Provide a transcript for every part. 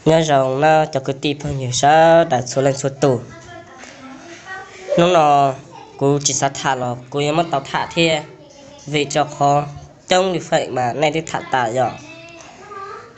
Nyob zoo na cov kwv tij phooj ywg sawv daws txhua leej txhua tus. Hnub no kuv tsis xav tham los kuv yuav muab tau tham thiab, vim rau qhov coob li feem mas nej twb tham tas yom,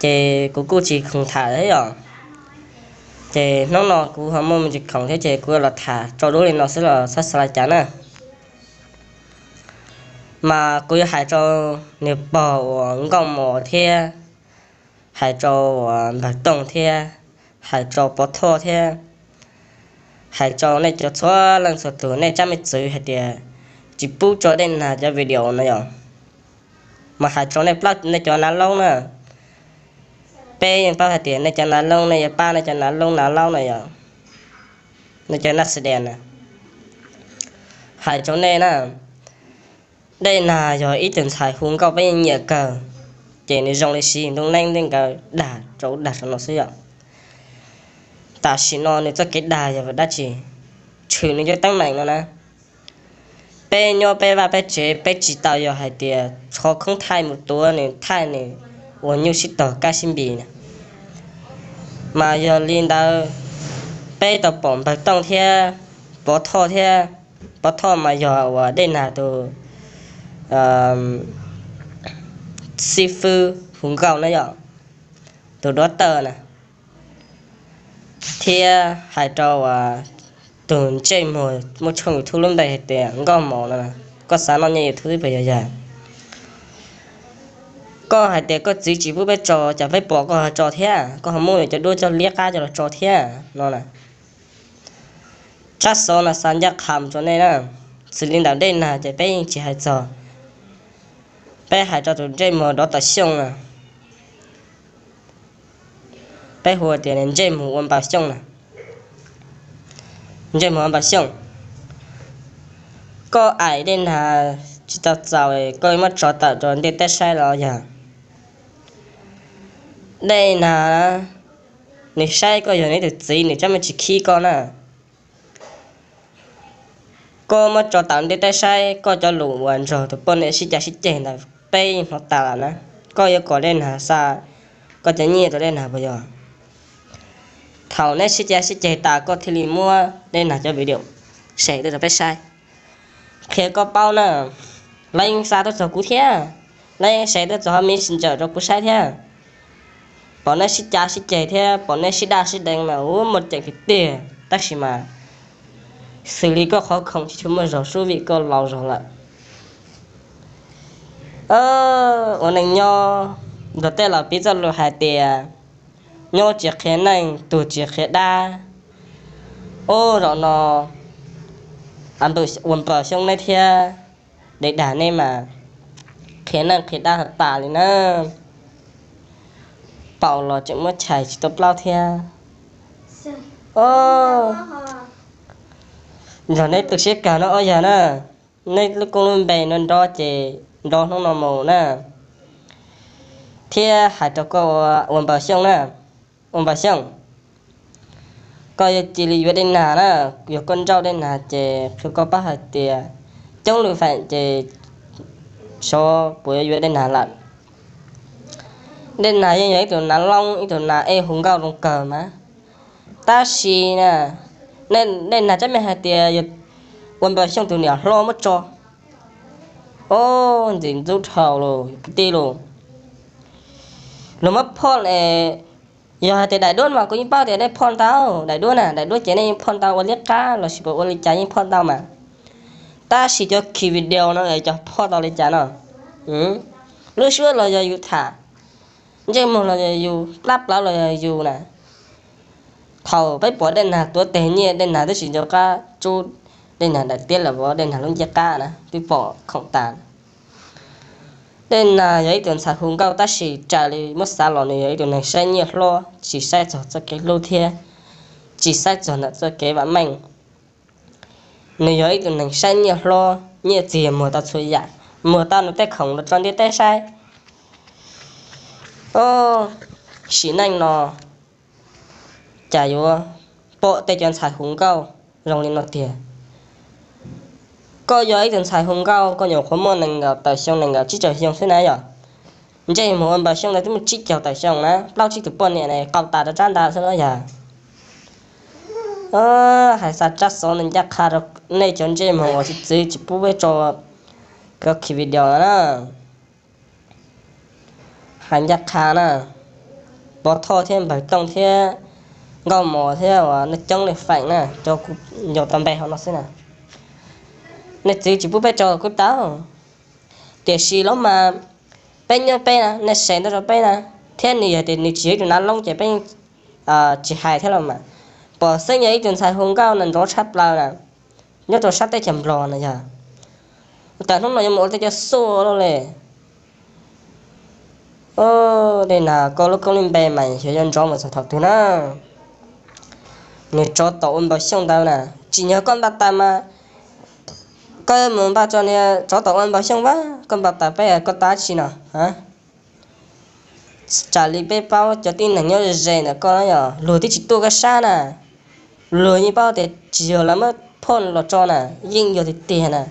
ces kuv kuj tsis khoom tham thiab yom. Ces hnub no kuv ho muaj me ntsis khoom thiab ces kuv los tham rau dub li no xwb los txhob xav li cas na. Mas kuv yuav hais rau niag pog uas Nkauj Mos thiab, hais rau uas Npawg Tooj thiab, hais rau Pov Thoj thiab, hais rau nej cov txhua leej txhua tus, nej tsab me txwv hais tias tsis pub tso Dej Nag cov video no yom. Mas hais rau nej plaub nej cov nav loob na, peb yeej paub hais tias nej cov nav loob nej yuav pab nej cov nav loob nav laub na yom, nej cov nav xi dees na. Hais rau nej na, Dej Nag yog ib tug ntxhais hu nkauj peb yeej nyiam kawg, ces nws zoo li siv ntuj neeb ntawm nkawd dag rau ub dag rau no xwb yom. Tam sim no nws txoj kev dag yog dab tsi? Tshwm nws cov teeb meem no na. Peb nyob peb vaj peb tsev peb tsis tau yog hais tias tsho khoob thaij mus tuav nws thaij nws ua nyuj sib tog kab sib npis na. Mas yog li ntawd, peb tau pom Npawg Tooj thiab Pov Thoj thiab, Pov Thoj mas yog uas Dej Nag tus xib fwb hu nkauj na yom, tus duab tawj na, thiab hais rau uas tus ntsej muag muaj tshooj YouTube lub npe hais tias Nkauj Mos no, koj xav noj nyiaj YouTube twb puas yog yawg? Koj hais tias koj txiv tsis pub peb tso, cas peb pom koj ho tso thiab, koj ho muab cov duab coj liab qab coj los tso thiab no na. Tsab xov no xa ncaj qha mus rau nej na. Xws li ntawm Dej Nag ces peb yeej tsis hais txog, peb hais rau tus ntsej muag Dov Tom Xyooj na. Peb hu tias ntsej muag ua Npawg Xyooj na. Ntsej muag ua Npawg Xyooj, koj aim Dej Nag tsis tau txaus koj muab tso tawm rau ntiaj teb saib los yog? Dej Nag, nws saib koj yog nws tus txiv nws tsam me tsis khib koj na. Koj muab tso tawm ntiaj teb saib koj cov lus uas nrog tus poj niam sib cav sib ceg ntawd peb yeej hnov tas lawm na. Koj yuav kom Dej Nag xa koj cov nyiaj rau Dej Nag puas yog? Thaum neb sib cav sib ceg tas koj thiaj li muab Dej Nag cov video share tuaj rau peb saib. Qhia koj paub na, lawv yeej xa tuaj txog kuv thiab, lawv yeej share tuaj txog hauv Messenger rau kuv saib thiab. Pom neb sib cav sib ceg thiab pom neb sib daj sib deev mas ua muaj ceem tiag tiag, tab sis mas xws li koj qhov khoom tsis tshua muaj zog sub vim koj laus zog lawm. Ua neej nyob nrog tej laus piv txoj lus hais tias nyob tsis qhia neej, tuag tsis qhia dab. Ub, zaum no ua npawg Xyooj neb thiab, de dag neb mas qhia neej qhia dab tas li na. Paum los tseem muab chais tsis tau plaub thiab. Nrog neb tu siab kawg no ob yawg na, neb lub koob lub npe no nrov ces nrov hnub no mus na. Thiab hais rau koj ua npawg Xyooj na, ua npawg Xyooj, koj yuav cia li yuav Dej Nag na. Yog koj nrauj Dej Nag ces qhia koj paub hais tias coob lwm feem ces xyov puas yuav yuav Dej Nag lawm. Dej Nag yeej yog ib tug nas loob, ib tug nas ej hu nkauj zoo kawg mas. Tab sis na, Dej Nag tsab me hais tias yog ua npawg Xyooj tus niam hlob muab tso. Ub, ntxim ntxub dhau lawm kwv tij lauj. Luag muab phoj, yog hais tias daim duab mas kuv yeej paub tias nej phoj ntau, daim duab na, daim duab ces nej yeej phoj ntau ua liab qab lossis puas ua li cas yeej phoj ntau mas. Tab sis cov khi video no cov phoj tau li cas no? Lub suab los yog yus tham, ntsej muag los yog yus, plab plawv los yog yus na. Thaum peb pom Dej Nag tuav teg nyiaj, Dej Nag twb tsis nco qab tsub Dej Nag daim tiab lawm vov, Dej Nag lub ncej qab na twb pom khoom tas. Dej Nag yog ib tug ntxhais hu nkauj tab sis raws li muab xav los nws yog ib tug neeg saib nyiaj hlob, tsis saib txog txoj kev hlub thiab tsis saib txog ntawm txoj kev vam meej. Nws yog ib tug neeg saib nyiaj hlob, nyiaj txiag muag tau txhua yam, muag tau nws tej khoom los tso ntiaj teb saib. Sim neej no cas yuav pom tej cov ntxhais hu nkauj zoo li no tiag. Koj yog ib tug ntxhais hu nkauj koj nyuam qhuav muaj nees nkaum tawm xyoo, nees nkaum tsib tawm xyoo xwb na yom. Ntsej muag ua npaws xyooj ntawd twb muaj tsib caug tawm xyoo na, plaub tsib tus poj niam na qau tas rau tsab ntawd xwb los yog. Hais xa tsab xov ntawd ncaj qha rau nej cov ntsej muag uas tsis txwv tsis pub peb tso cov khi video no na. Hais ncaj qha na, Pov Thoj thiab Npawg Tooj thiab Nkauj Mos thiab uas nej coob leej feem na, cov kuv ncaus tau npe hauv no xwb na, nej txwv tsis pub peb tso kuj tau. Tiam sis los mas peb nyob peb na, nej share tuaj rau peb na, thiab nws yog tias nws tsis yog ib tug nav loob ces peb tsis hais thiab los mas. Pom xeeb yog ib tug ntxhais hu nkauj na, nrov tshaj plaws na, nyob rau sab teb chaws Nplog na yog. Tawm hnub no yuav mus ua tej cov xuaj loj li. Dej Nag, koj lub koob lub npe mas xyov yuav nrov mus txog thaum twg na. Nws tsov tom ua npaws xyooj ntawd na, tsim nyog koj npaj tas mas koj yuav mus npaj tso niag tsov tom ua npaws xyooj vaj, koj npaj tas peb koj tab tsi no. Tsam li peb paub cov tib neeg nyob ze ze ntawm koj na yog luag twb tsis tuaj koj sab na, luag yeej paub tias tsis yog lawv muab phone los tso na, yeej yog tiag tiag na.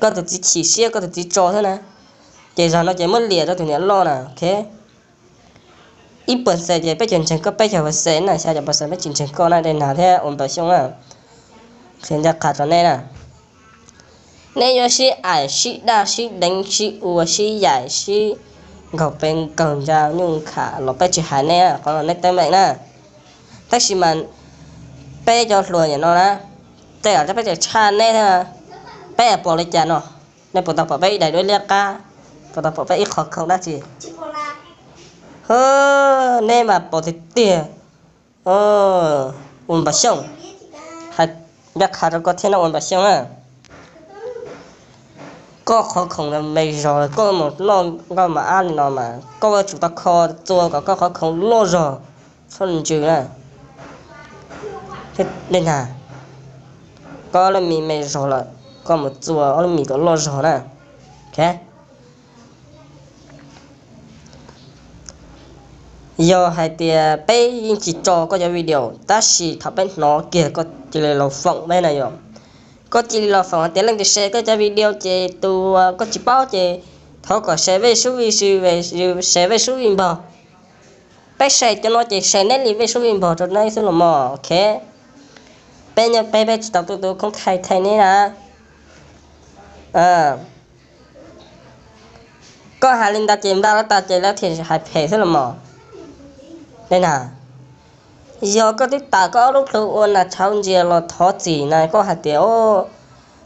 Koj tus txiv chim siab koj tus txiv tso xwb na, ces zaum no ces muab liam rau tus niam loj na, ok. Ib puas xees ces peb caug ntseeg koj peb caug puas xees na, xya caum puas xees peb tsis ntseeg koj na, Dej Nag thiab ua npaws xyooj na. Qhia ncaj qha rau nej na, nej yuav sib aim sib daj sib deev sib ua sib yaim sib nkaug pes nkaug ntsa nyuj kham los peb tsis hais nej, qhov no nej teeb meem na. Tab sis mas peb cov hluas nim no na, tej zaum peb tseem tshaj nej thiab. Peb pom li cas no, nej puas tau pom peb ib daim duab liab qab, puas tau pom peb ib qho khoom dab tsi? Neb mas pom tiag tiag. Ua npaws xyooj, hais ncaj qha rau koj thiab no ua npaws xyooj na. Koj qhov khoom me zog koj mus noj nkauj mov ab li no mas koj yuav tsum tau kho txua kom koj qhov khoom loj zog, txhob ntsws na. Dej Nag, koj lub mis me zog lawm, koj mus txua ob lub mis kom loj zog na. Yog hais tias peb yeej tsis tso koj cov video, tab sis thaum peb hnov kiag koj cia li los foom peb na yom. Koj cia li los foom hais tias leej twg share koj cov video ces tus koj tsis paub ces thov kom share vij sub vij sw, share vij sub vij npog. Peb share cov no ces share neb li vij sub vij npog rau neb xwb los mog, ok. Peb nyob peb, peb tsis tau tuaj tu khoob thaij thaij neb na. Koj hais li ntawd ces npaj lawv tas ces lawv thiaj hais phem xwb los mog. Dej Nag, yog koj twb tawm koj ob lub plhu ua nas tshauv ntsia los thov txim na, koj hais tias,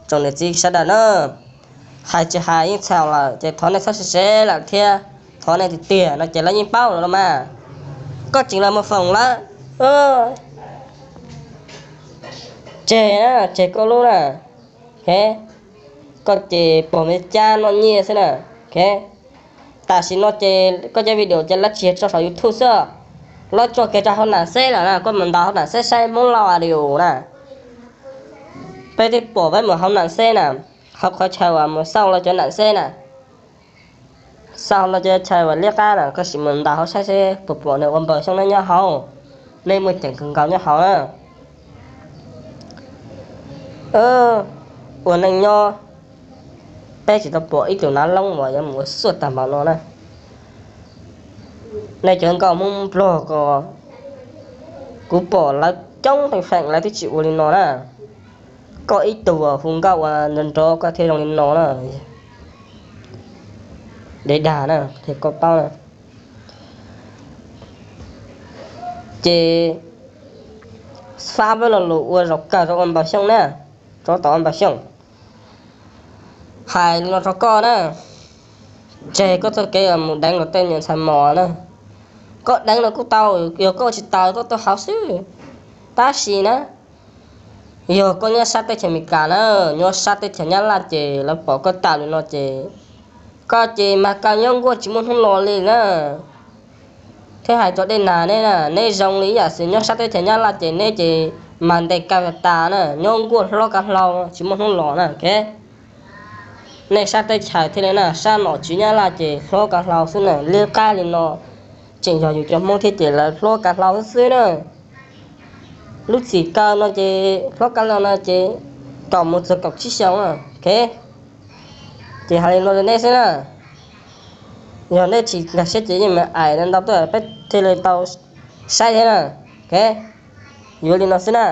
tsoom niam txiv sawv daws na, hais tsis hais yeej txhaum lawm ces thov nej txhob share lawm thiab, thov nej tiag tiag no ces lawv yeej paub lawm los mas. Koj tseem los mus foom lawv, tseg na, tseg koj lub na. Koj ces pog me cab noj nyiaj xwb na. Tam sim no ces koj cov video ces lawv tsis tso saum YouTube xwb, lawv tso kiag rau hauv nam xeb lawm na, koj mus ntaus hauv nam xeb saib Hmoob Lauj audio na. Peb twb pom peb mus hauv nam xeb na, hauv qhov chaw uas mus xauj lawv cov nam xeb na, xauj lawv cov chaw uas liab qab na, koj sim mus ntaus hauv saib seb puas pom nws ua npaws xyooj nyob hauv, nej muaj ceem kawg nkaus nyob hauv na. Ua neej nyob, peb tsis tau pom ib tug nav loob uas yuav mus ua xuaj tag npaum no na. Nej cov nkauj Hmoob Nplog ko, kuv pom lawv coob leej feem lawv twb tsis ua li no na. Koj ib tug hu nkauj ua nrov nrov koj thiaj zoo li no na. Dev dag na, qhia koj paub na. Ces fab peb lo lus ua zaum kawg rau ua npaws xyooj na, rov tom ua npaws xyooj. Hais li no rau koj na, tseg koj txoj kev mus deev luag tej niag ntxhais mos na. Koj deev los kuj tau, yog koj tsis tawm koj tuaj hauv xwb. Tab sis na, yog koj nyob sab teb chaws Amelikas na, nyob sab teb chaws Nyab Laj ces lawv pom koj tawm li no ces koj ces mas kaw nyob nkuaj tsis muaj hnub los li na. Thiab hais rau Dej Nag neb na, neb zoo li ib yam xwb nyob sab teb chaws Nyab Laj ces neb ces mas ntes kaw tas na, nyob nkuaj hlob kaw hlau tsis muaj hnub los na, ok. Nej sab teb chaws thiaj li na, sab nom tswv Nyab Laj ces hlob kaw hlau xwb na, liab qab li no. Tseem yog yus cov Hmoob thiab ces lawv hlob kaw hlau xwb xwb na. Lub txim kaw no ces hlob kaw hlau no ces kaum mus txog kaum tsib xyoo na, ok. Ces hais li no rau neb xwb na. Yog nej tsis nkag siab ces yeej meem aim ntau tuaj peb thiaj li tau saib thiab na. Yuav li no xwb na.